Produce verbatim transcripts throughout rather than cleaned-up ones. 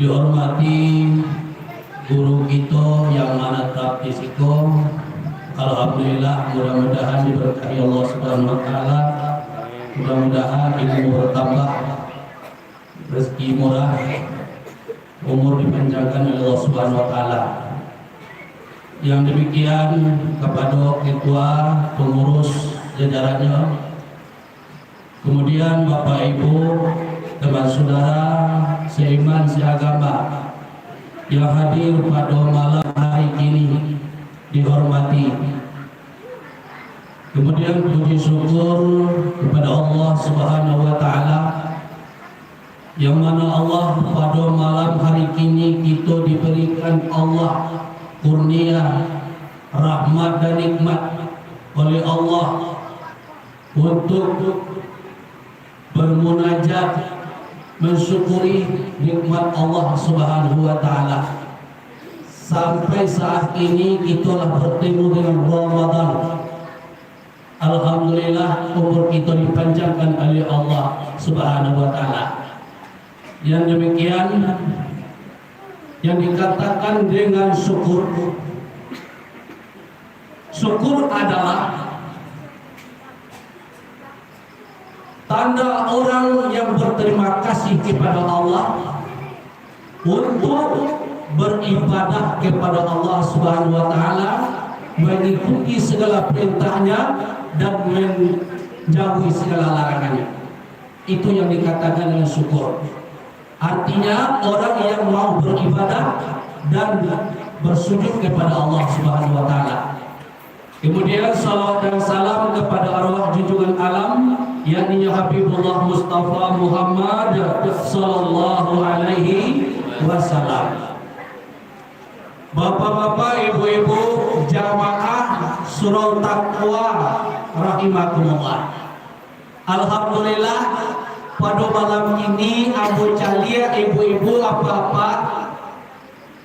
Dihormati guru kito yang manatap di siko, alhamdulillah, mudah-mudahan diberkahi Allah Subhanahu wa Ta'ala, mudah-mudahan ilmu bertambah, rezeki murah, umur dipanjangkan oleh Allah Subhanahu wa Ta'ala. Yang demikian, kepada ketua, pengurus, jajarannya, kemudian Bapak Ibu, teman saudara seiman seagama yang hadir pada malam hari kini, dihormati. Kemudian puji syukur kepada Allah Subhanahu wa Ta'ala, yang mana Allah, pada malam hari kini kito diberikan Allah kurnia, rahmat dan nikmat oleh Allah untuk bermunajat, mensyukuri nikmat Allah Subhanahu wa Ta'ala. Sampai saat ini kito lah bertemu dengan Ramadan. Alhamdulillah, umur kito dipanjangkan oleh Allah Subhanahu wa Ta'ala. Yang demikian, yang dikatakan dengan syukur, syukur adalah tanda orang yang berterima kasih kepada Allah untuk beribadah kepada Allah Subhanahu wa Ta'ala, mengikuti segala perintahnya dan menjauhi segala larangannya. Itu yang dikatakan dengan syukur. Artinya, orang yang mau beribadah dan bersujud kepada Allah Subhanahu wa Ta'ala. Kemudian, salawat dan salam kepada arwah junjungan alam, yakni Habibullah Mustafa Muhammad, sallallahu alaihi wasallam. Bapak-bapak, ibu-ibu, jamaah Surau Taqwa rahimakumullah. Alhamdulillah, pada malam ini ambo caliak ibu-ibu, apak-apak,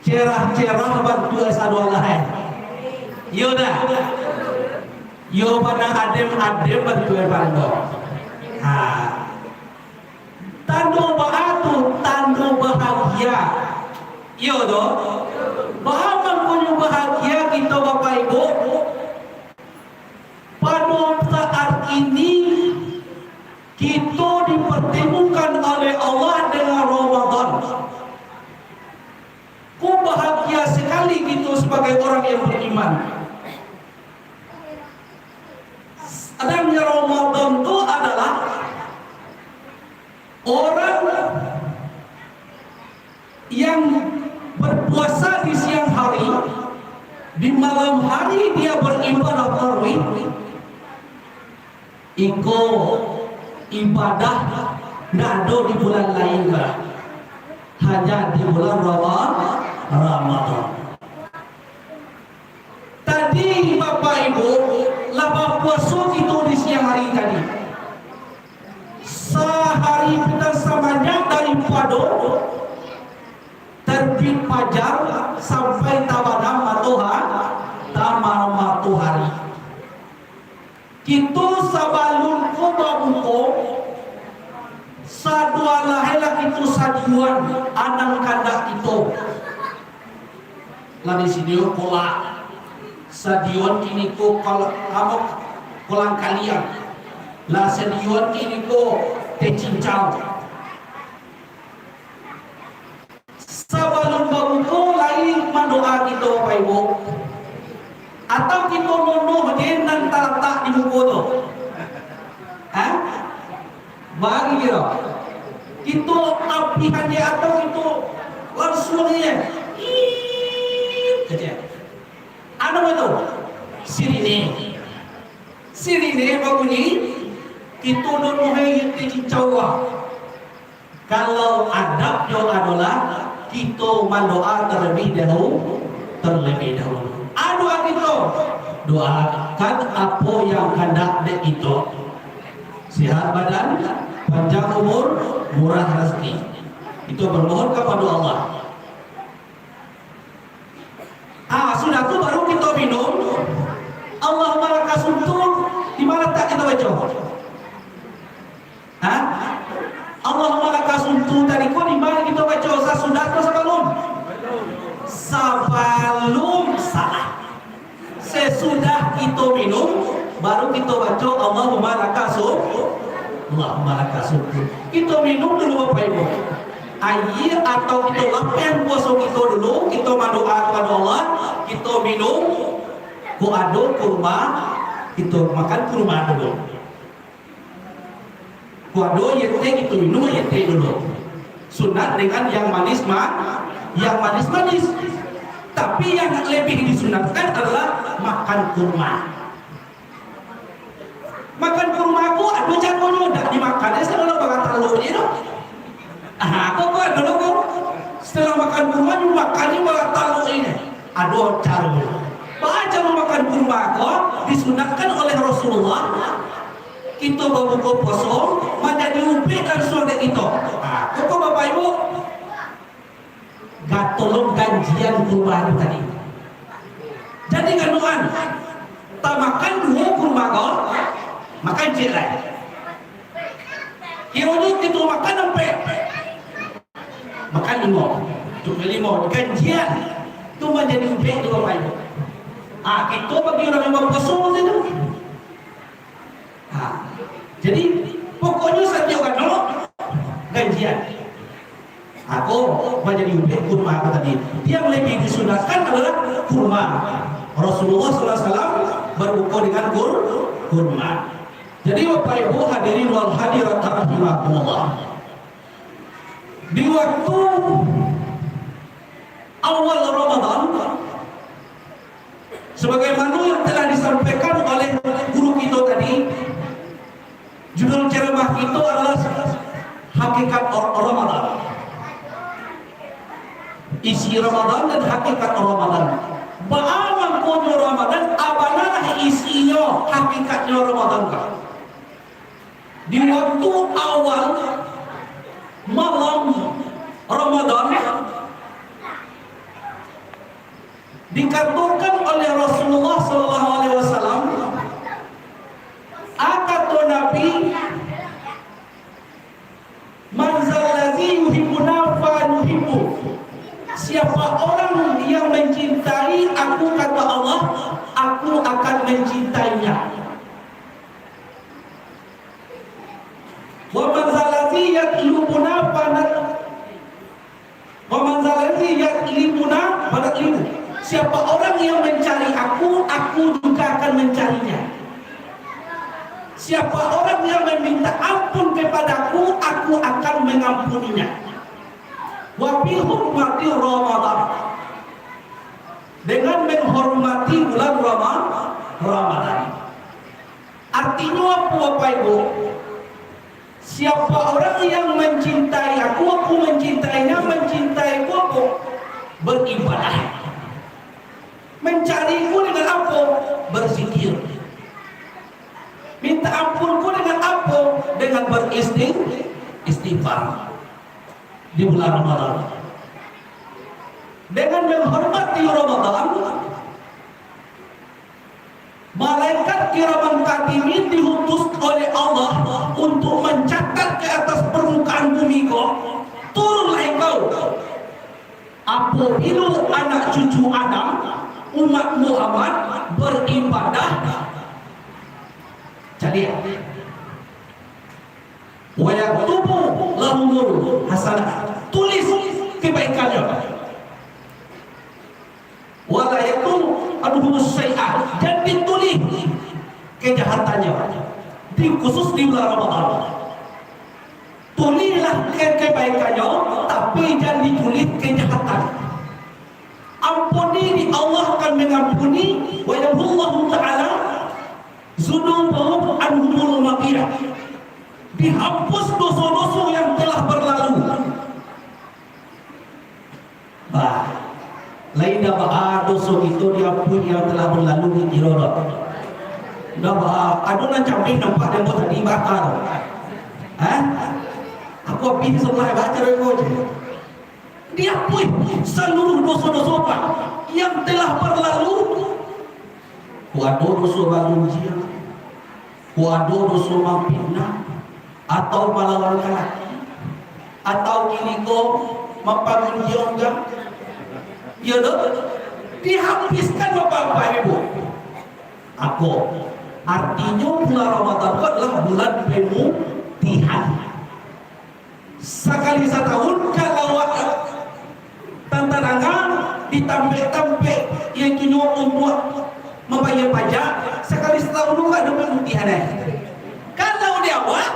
cerah-cerah bantuak sadoalahan. Iyo dah? Iyo, bana adem-adem bantuak bando. Ha. Tando baa tu? Tando bahagia. Iyo doh? Baa mangkonyo bahagia kito, Bapak Ibu? Pado saat ini, kito dipertemukan oleh Allah dengan Ramadan. Ko bahagia sakali kito sabagai orang yang bariman. Adanya Ramadan tu adalah orang yang berpuasa di siang hari, di malam hari dia beribadah tarawih, iko ibadah ndak ado di bulan lain lah, hanya di bulan Rama-, Ramadan. Tadi, Bapak Ibu, lah bapuaso kito di siang hari tadi. Sahari pita samanjak daripado terbit fajar sampai tabanam matoha-, tabanam matohari. Kito sabalun ko babuko, sadoalahan lah kito sadioan nan kandak kito. Lah disadiakan kolah, sadioan kiniko kal-, apo, kolang kaliang. Lah sadioan kiniko teh cincau. Sabalun babuko lai mandoa kito, Bapak Ibu? Atau kito nunuah je nan talatak di muko tu? Ha? Bagi kiro. Kito tapihan je atau kito langsuang je? Iit aja. Anu tu? Sirine. Sirine babunyi, kito nunuah je teh cincau. Kalau adabnyo adolah, kito mandoa terlebih dahulu, terlebih dahulu. A, doa kito, doakan apo yang kandak dek kito. Sehat badan, panjang umur, murah rezeki. Kito bermohon kepada Allah. Ah, sudah tu baru kito minum. Allahumma lakasumtu, di ma latak kito baco? Ha? Allahumma lakasumtu tadi ko di ma kito baco? Sasudah tu Baco Allahumma lakasum, Allahumma lakasum. Kito minum dulu, Bapak Ibu. Aia atau kito lapehan puaso kito dulu, kito badoa kapado Allah, kito minum. Kok ado kurma, kito makan kurma dulu. Kok ado aia teh, kito minum aia teh dulu. Sunat dengan yang manis ma-, yang manis-manis. Tapi yang lebih disunatkan adalah makan kurma. Makan kurma ko ado caronyo, dak dimakan, eh, sadonyo baratalok je tu. Ah, ko, ko ado lo ko. Setelah makan kurma, dimakan ni baratalok ini. Ado caronyo. Baa caro makan kurma ko disunatkan oleh Rasulullah. Kito babuko puaso, manjadi ubek langsuang dek kito. Ah, ko, ko Bapak Ibu. Gatolong ganjian kurma tu tadi. Jadi ganuan, tamakan duo kurma ko, makan ciek lai. Kironyo kito makan ampek, makan limo, cukuik limo, ganjian. Tu manjadi ubek tu, Bapak Ibu. Ah, kito bagi urang yang bapuaso macam tu. Ha. Jadi, pokoknyo satiok ado ganjian. Ako manjadi ubek kurma ko tadi. Yang lebih disunahkan adalah kurma. Rasulullah sallallahu alaihi wasallam berbuka dengan kur-, kurma. Jadi, Bapak Ibu hadirin wal hadirat rahimakumullah. Di waktu awal Ramadan, sebagaimana yang telah disampaikan oleh guru kito tadi, judul ceramah kito adalah Hakikat Or-, Ramadan. Isi Ramadan dan hakikat Ramadan. Baa mangkonyo Ramadan, a bana isinyo, hakikatnyo Ramadan ka? Di waktu awal malam Ramadan, dikatokan oleh Rasulullah sallallahu alaihi wasallam, a, kato Nabi, "Man zallazi yuhibbuna fa nuhibbu." Siapa orang yang mencintai aku, kata Allah, aku akan mencintainya. "Wa man zallazi yatlubuna fa nat-, wa man zallazi yatlubuna fa natlubu." Siapa orang yang mencari aku, aku juga akan mencarinya. Siapa orang yang meminta ampun kepadaku, aku akan mengampuninya. Wa bi hurmati Ramadan. Dengan menghormati bulan Rama-, Ramadan. Artinyo apo, Bapak Ibu? Siapa orang yang mencintai aku, aku mencintainya, mencintai aku apo? Beribadah. Mencariku dengan apo? Berzikir. Minta ampunku dengan apo? Dengan beristig-, istighfar di bulan Ramadan. Dengan menghormati Ramadan, malaikat kiraman katibin diutus oleh Allah untuk mencatat ke atas permukaan bumi ko, turunlah engkau. Apabila anak cucu Adam, umat Muhammad, beribadah, caliak. "Wa yaktubu lahumul hasanah." Tulis kebaikannyo. "Wa la yaktubu anhumus sayyi'ah." Jan ditulih kejahatannyo. Di, khusus di bulan Ramadan. Tulihlah ke-, kebaikannyo, tapi jan ditulih kejahatan. Ampuni di Allah akan mengampuni, wa yamhullahu ta'ala dzunubahum anhumul maqiyah. Dihapus doso-doso yang telah berlalu. Bah, lain dah baa doso kito diampuni yang telah berlalu, kiro dah. Dah baa, ado nan camin nampak dek ambo tadi bakar. Hah? Aku habis sebelah baca reko je. Diampuni saluruh doso-doso, Pak, yang telah berlalu. Kok ado doso bagunjiang, kok ado doso mamfitnah, atau malawan ka laki, atau kini ko mampagunjiang urang. Iyo doh? Dihabiskan bapak-bapak ibu. Ako, Artinyo, bulan Ramadan ko adolah bulan pamutihan. Sakali satahun, kalau awak tantang di tampek-tampek, yaitunyo untuak mambayia pajak, sakali satahun tu ado pamutihan, eh. Kalau di awak,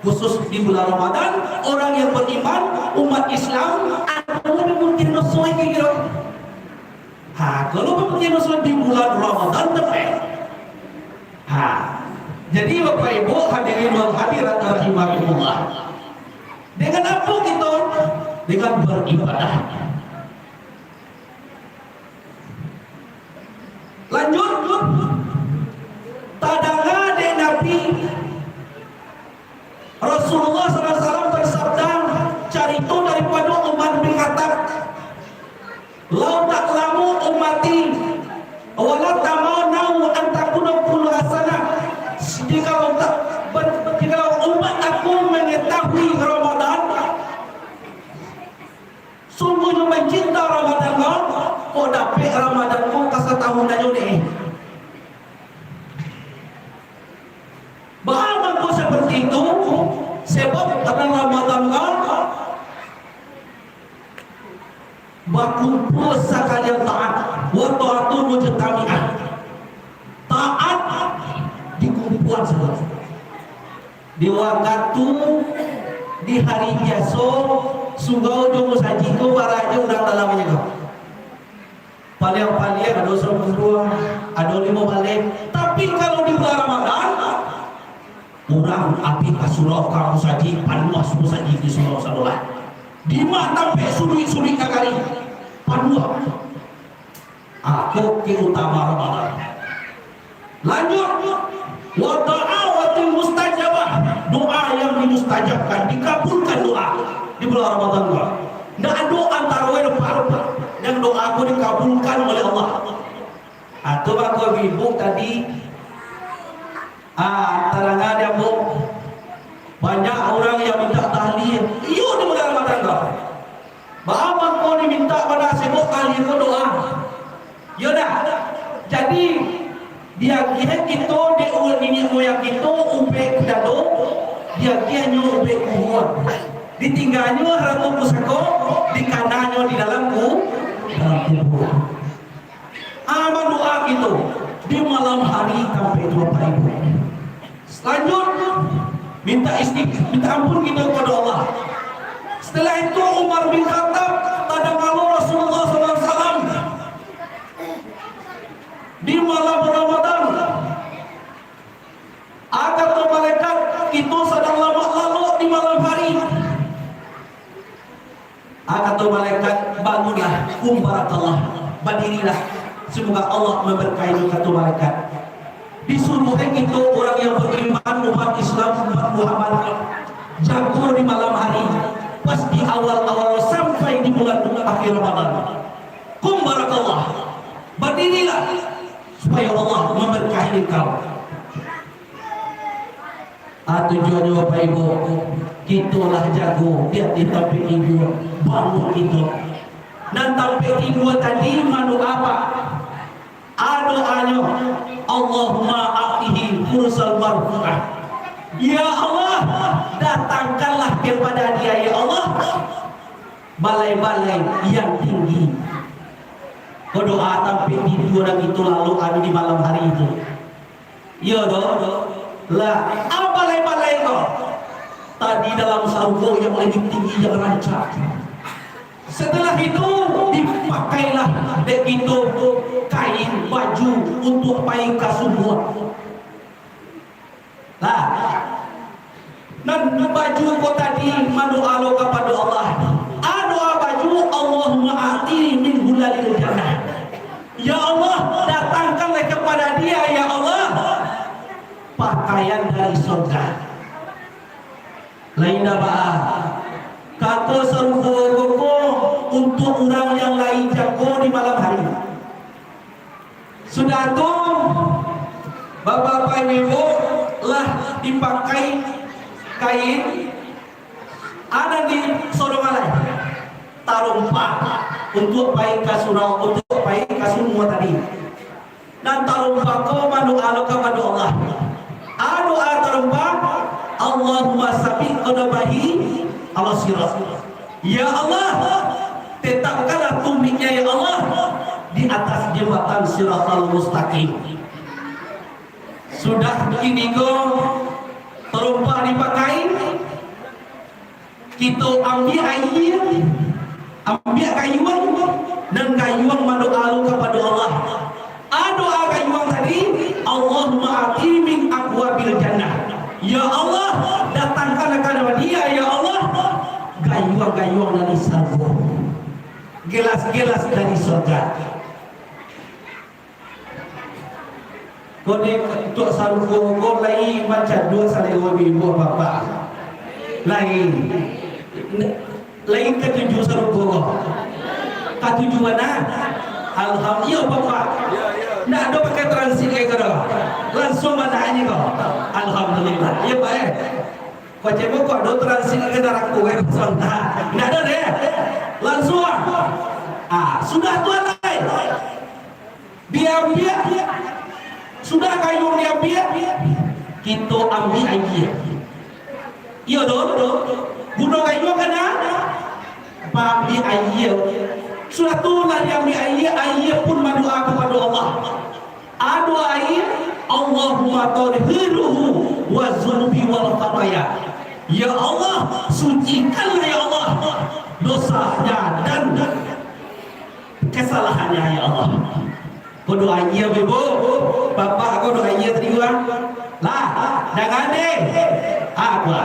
khusus di bulan Ramadan, urang yang bariman, umat Islam, ado pamutihan doso, eh, kiro-kiro. Ha, kalau pamutihan doso di bulan Ramadan, tapi, ha. Jadi, Bapak Ibu hadirin wal hadirat rahimakumullah. Dengan apo kito? Dengan baribadah. Lanjut, tadanga dek Nabi, Rasulullah sallallahu alaihi wasallam bersabda, carito daripado Umar bin Khattab, "Lau ta'lamu ummati, wala tamanau an takuna kullu hasanah." Jikalau tak, jikalau umat aku mengetahui Ramadan, sungguhnyo mancinta Ramadan ko, kok dapek Ramadan ko ka satahun ajo deh. Baa mangko saperti itu? Sebab karano Ramadan ko bakumpua sakalian taat, wa taatun mujtami'ah. Taat dikumpuan sajo. Di wakatu di hari biaso, surau jo musajik ko bara ajo urang dalamnyo ko. Paliang-paliang ado sapuluah, ado limo baleh. Tapi kalau di bulan Ramadan, urang api ka surau ka musajik, panuah musajik di surau sadolah. Di ma tampek suduik-suduik nagari, panuah. Ako keutamaan Ramadan. Lanjut, wa da'awatil mustajabah, doa yang dimustajabkan, dikabulkan doa di bulan Ramadan ko. Ndak ado antaro dengan doa ko dikabulkan oleh Allah. Atau bako ibu tadi, ah, tadanga di ambo, banyak urang yang minta tahlil, iyo di bulan Ramadan ko. Baa mangko dimintak bana sibuk tahlil ko doa? Iyo dah. Jadi, diagiah kito dek urang niniak moyang kito ubek dado, diagiahnyo ubek kubua. Ditingganyo harato pusako, dikananyo di dalam ku-, dalam kubua. Ah, badoa kito di malam hari tampek tu, Bapak Ibu. Lanjut, minta isti-, minta ampun kito kepada Allah. Setelah itu, Umar bin Khattab tadanga lo Rasulullah sallallahu alaihi wasallam di malam Ramadan. Ah, kato malaikat, "Kito sadang lamak lalok di malam hari." Ah, kato malaikat, "Bangunlah, qum barakallah, badirilah, semoga Allah memberkahimu," kato malaikat. Disuruah kito urang yang beriman, umat Islam, umat Muhammad, jago di malam hari, pas di awal-awal sampai di bulan akhir Ramadan. "Qum barakallah, badirilah, supaya Allah memberkahi engkau." Ah, tujuannyo, Bapak Ibu, kito lah jago di ateh tampek tidur, bangun kito. Nan tampek tidur tadi madoa apo? Ah, doanyo, "Allahumma a'tihi furusan marfu'ah." Ya Allah, datangkanlah kepada dia, ya Allah, balai-balai yang tinggi. Ko doa tampek tidur nan kito lalok anu di malam hari tu. Iyo doh. Lah, ah, balai-balai ko tadi dalam sarugo yang lebih tinggi, yang rancak. Setelah itu, dipakailah dek kito kain baju untuk pai ka sumua. Lah, nan baju ko tadi madoa lo kapado Allah. Ah, doa baju, "Allahumma a'ti min hulalil jannah." Ya Allah, datangkanlah kepada dia, ya Allah, pakaian dari sorga. Lain dah, Pak. Kato sarugo ko untuak urang yang lai jago di malam hari. Sudah tu, bapak-bapak, ibu-ibu, lah dipakai kain, ado di sodong alai, tarompa untuak pai ka surau, untuak pai ka sumua tadi. Nan tarompa ko mandoa lo kapado Allah. A doa tarompa, "Allahumma sabbit qadamahu 'alas sirat." Ya Allah, tetapkanlah tumiknya, ya Allah, di atas jembatan Siratal Mustaqim. Sudah kini ko tarompa dipakai, kito ambiak aia, ambiak gayuang, nan gayuang mandoa lo kapado Allah. A doa gayuang tadi, "Allahumma a'tihi min abwabil jannah." Ya Allah, datangkanlah ka dia, ya Allah, gayuang-gayuang dari surga. Gelas-gelas dari surga. Ko ni, untuak sarugo ko lai mancadua salero ibu bapak. Lai. Lai katuju sarugo ko. Katuju bana. Alham-, iyo, Bapak. Ndak ado pakai transit ka ko doh. Langsuang bana ko. Alhamdulillah. Iyo, Pak, eh. Kok cemo kok ado transit ka narako, eh, sontak. Ndak ado deh. Langsuang. Ah, sudah tu alai. Diambiak, sudah gayuang diambiak, kito ambiak aia. Iyo doh, guno gayuang kan, ah? Ambiak aia. Sudah tu lah diambiak aia, aia pun badoa kapado Allah. A doa aia, "Allahumma tahhirhu wa zunubi wal khataya." Ya Allah, sucikanlah ya Allah dosanya dan kesalahannya, ya Allah. Ko doa aia, Ibu. Bapak ko doa aia tadi, urang. Lah, jangan deh. Apa?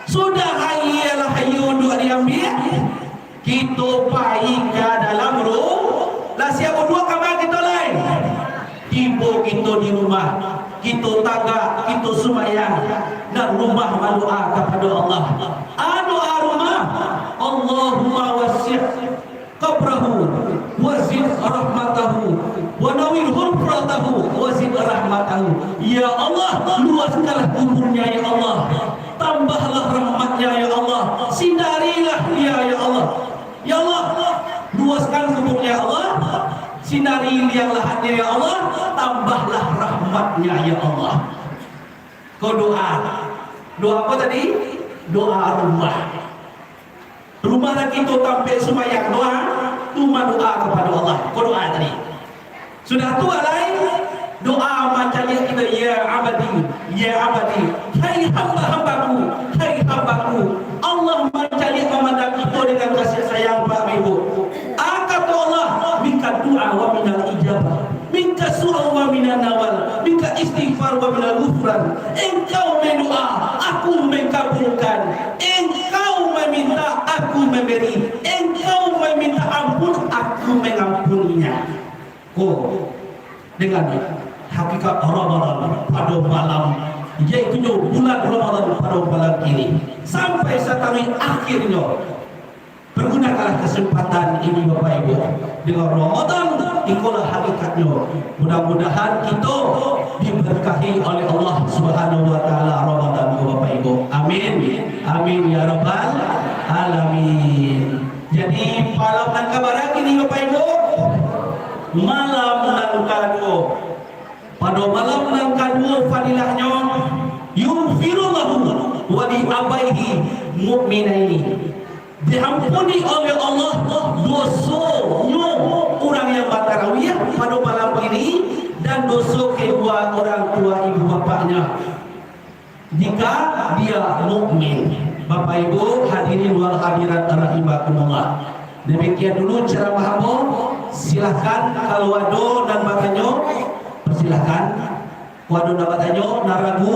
Sudah aia lah aia untuak diambiak, kito pai ka dalam ru-, lah siap uduak kama kito lai. Tibo kito di rumah, kito tagak, kito sumbayang, dan rumah badoa kapado Allah. A doa rumah, "Allahumma wasi' qabrahu, wa zid rahmatahu, wa nawwir hufratahu, wa zid rahmatahu." Ya Allah, luaskanlah kuburnya, ya Allah. Tambahlah rahmatnya, ya Allah. Sinarilah dia, ya Allah. Ya Allah, luaskan kuburnya, ya Allah. Sinari liang lahatnya, ya Allah. Tambahlah rahmatnya, ya Allah. Ko doa. Doa apa tadi? Doa rumah. Rumah nan kito tampek sumbayang, doa, tu badoa kapado Allah. Ko doa tadi. Sudah tu alai, doa mancaliak kito, "Ya abadi, ya abadi, hai hamba-hambaku, hai hambaku." Allah mancaliak mamandang kito dengan kasih sayang, Bapak Ibu. A kato Allah, "Minka du'a wa minal ijabah." Minka su'al wa minan nawal, minka istighfar wa minal ghufran. Engkau mendoa, aku mengkabulkan. Engkau meminta, aku memberi. Engkau meminta ampun, aku mengampuninya. Ko, dengan hakikat Ramadan pado malam, yaitunyo bulan Ramadan pado malam kini, sampai sataruih akhirnyo. Pergunakanlah kesempatan ini, Bapak Ibu. Dengan Ramadan, ikolah hakikatnyo. Mudah-mudahan kito diberkahi oleh Allah Subhanahu wa Ta'ala Ramadan ko, Bapak Ibu. Amin. Amin ya rabbal alamin. Jadi, malam nan kabara kini, Bapak Ibu, malam nan kaduo. Pado malam nan kaduo fadilahnyo, "Yughfirullahu wa li abaihi mu'minaini." Diampuni oleh Allah dosonyo urang yang batarawiah pado malam ini, dan doso kedua orang tua ibu bapaknya, jika dia mukmin. Bapak Ibu hadirin wal hadirat rahimakumullah. Demikian dulu ceramah ambo. Silahkan, kalau ado nan batanyo, persilahkan. Kalau ado nan batanyo, nan ragu,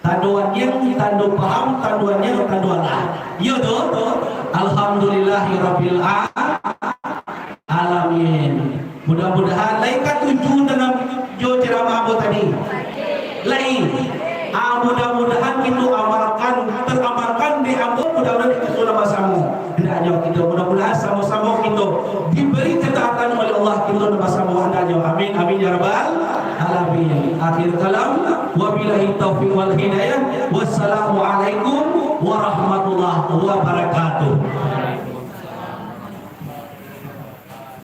tando aniang, tando paham, tando aniang, tando alah. Iyo tu? Alhamdulillahirabbil alamin. Mudah-mudahan lain katuju tanam jo ceramah ambo tadi. Lain. Ah, mudah-mudahan itu amalkan, teramalkan di ambo, mudah-mudahan itu sudah basamo. Hendaknyo kito, mudah-mudahan samo-samo kito diberi ketaatan oleh Allah, kito nan basamo hendaknyo. Amin, amin ya rabbal alamin. Akhir kalam, wabillahi taufiq wal hidayah. Wassalamualaikum warahmatullahi wabarakatuh.